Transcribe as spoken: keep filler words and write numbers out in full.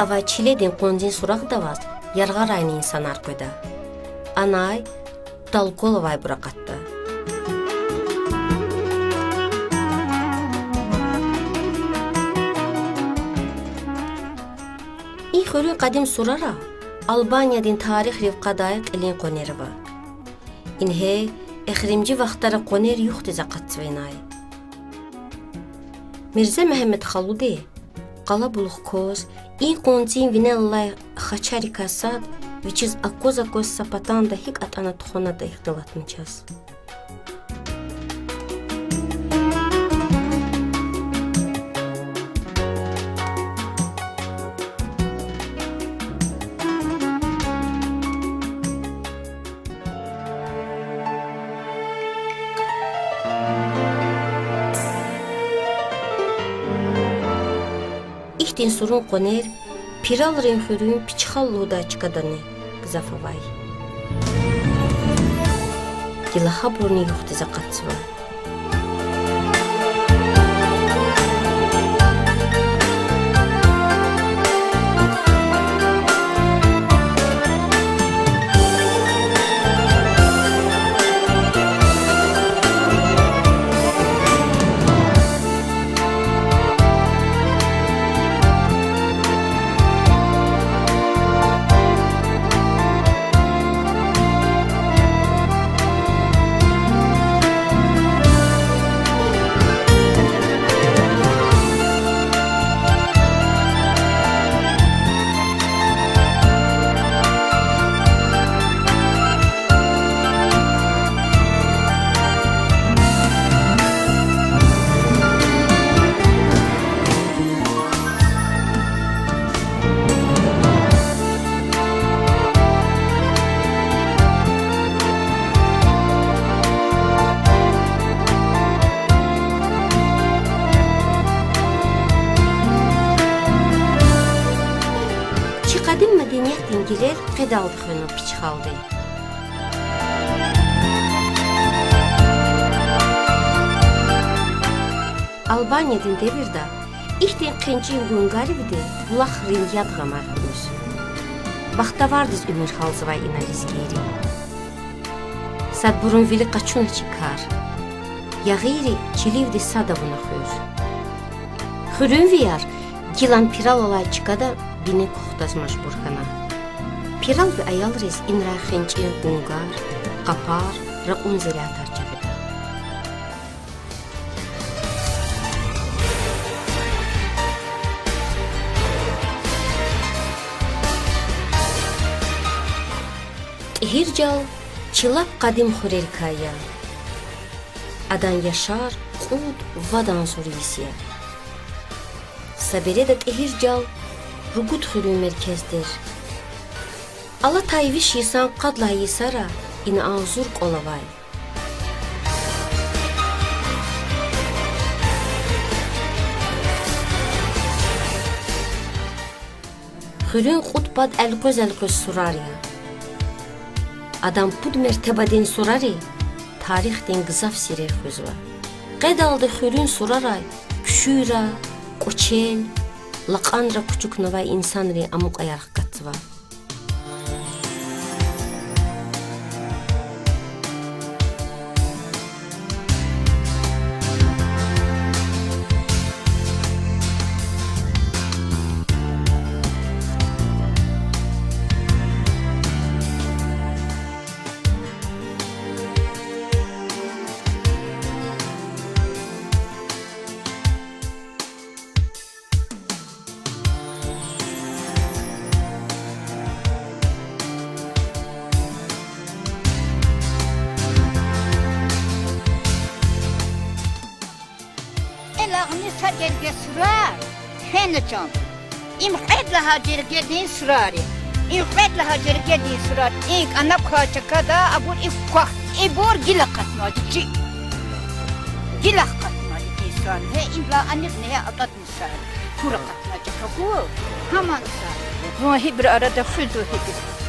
авай чиледин къванцин сурагъда аваз яргъарайни инсанар къведа. Анай талкӀвал авайбур акъатда. И хуьруьн къадим сурара Албаниядин тарихдив кьадай кьилин къванер ава. Ингье эхиримжи вахтара къванер юхдиз акъатзава инай. Мирзе Мегьамед халуди къалабулух кваз и къванцин винел алай хачарикай сад вичиз акваз-акваз са патанда гьикӀ атӀана тухванатӀа ихтилатна чаз. Ихьтин сурун къванер Пиралрин хуьруьн Пичхал лугьудай чкадани гзаф авай. Гила гьабурни юхдиз акъатзава. Чи къадим медениятдин гелер къедалди хвенва Пичхалди. Албаниядин девирда ихьтин хъенчӀин гунгаривди булахрин яд гъамай хуьз. Бахтавардиз уьмуьр гьалзавай ина лезгийри. Садбурун вили къачунач и кар. Ягъийри чиливди сад авуна хуьр. Хуьруьнвияр гилан Пирал алай чкада бине кухтаз мажбур хьана. Пиралви аялриз инрай хъенчӀин гунгар, къапар, ракьун зирятар жагъида. ТӀигьиржал чи лап къадим хуьрерикай я. Адан яшар кьуд-вад агъзур йис я. Са береда ТӀигьиржал ругуд хуьруьн меркез тир. Алатай виш йисан къад лагьай йисара ина агъзур кӀвал авай. Хуьруьн кьуд пад элкъвез-элкъвез сурар я. Адан пуд мертебадин сурари тарихдин гзаф сирер хуьзва. Къедалди хуьруьн сурарай куьшуьра, кӀвачел, лакьанра кучукнавай инсанрин амукьаяр хкатзава. Элягъни са жергедин сурар фена чан. Им кьвед лагьай жергедин сурар я. Им кьвед лагьай жергедин сурар. И кӀана квай чкада абур и квахь. Ибур гила акъатнавайди чи. Гила акъатнавайди чи сурар. Гье, идалай анихъ ингье акъатна сурар. Хура акъатна чка гу, гьаман сурар. Вун гьибурун арада хуьзва гьибур.